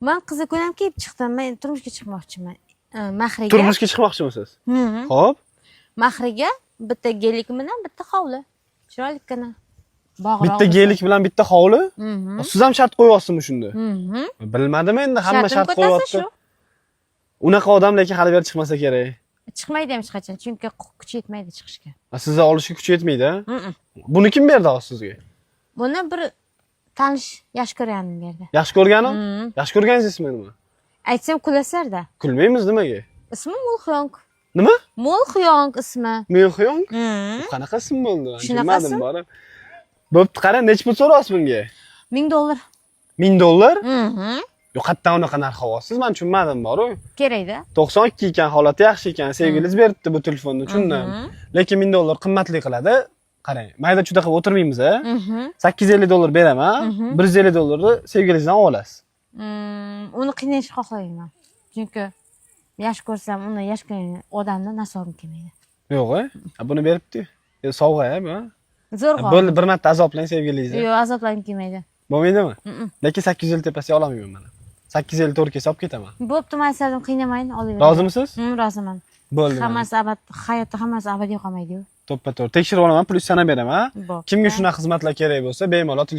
Man qizni ko'nam kiyib chiqdim. Men turmushga chiqmoqchiman. Mahriga. Turmushga chiqmoqchimisiz? Mhm. Xo'p. Mahriga bitta gelik bilan bitta hovli. Chiroylikkina. Bog'roq. Bitta gelik bilan bitta hovli? Mhm. Siz ham shart qo'yyapsizmi shunda? Mhm. Bilmadim endi, hamma Shartim shart kattasi qo'yyapti. shu. Unaqa odam lekin hali beri chiqmasa kerak. Chiqmaydi ham hech qachon, chunki kuchi yetmaydi chiqishga. Sizni olishga kuchi yetmaydi, a? Mhm. Buni kim berdi hozir sizga? Buni bir tanish, yaxshi ko'rganim berdi. Yaxshi ko'rganim? Mhm. Yaxshi ko'rganingiz ismi nima? Aytsam kulasizlar-da. Kulmaymiz nimaga? Ismi Mulxyong. Nima? Mulxyong ismi. Mexyong? Mhm. Qanaqa ism bo'ldi? Man Shunaqa tushunmadim ism. borib. Bo'pti, qarang, necha pul so'rayapsiz bunga? $1000. $1000? Mhm. Yo'q, qayerdan unaqa narx olyapsiz? Men tushunmadim boru. Kerakda. 92 ekan, holati yaxshi ekan, sevgilingiz beribdi bu telefonni, tushundim. Lekin $1000 qimmatli qiladi. Qarang, mayda chuda qilib o'tirmaymiz, a? Mhm. $850 beraman, 150 dollarni sevgilingizdan olasiz. Uni qiynashni xohlamayman. Chunki yaxshi ko'rsam, uni yaxshi ko'rgan odamni nasog'im kelmaydi. Yo'q, a? Buni beribdi. Sovg'a, a, bu. Zo'rg'a. Bo'ldi, bir marta azoblang sevgilingizni. Yo'q, azoblagim kelmaydi. Bo'lmaydimi? Mm-mm. Lekin 850 tepasiga ololmayman mana. 854 ga solib ketaman. Bo'pti, man sizlardan qiynamayin, olaveraman. Rozimisiz? Roziman. Bo'ldi. Mana. Hammasi abad, hayotda hammasi abadiy qolmaydi-yu. To'ppa to'g'ri. Tekshirib olaman, plyus sana beraman. Bo'pti. Kimga shunaqa xizmatlar kerak bo'lsa, bemalol telefon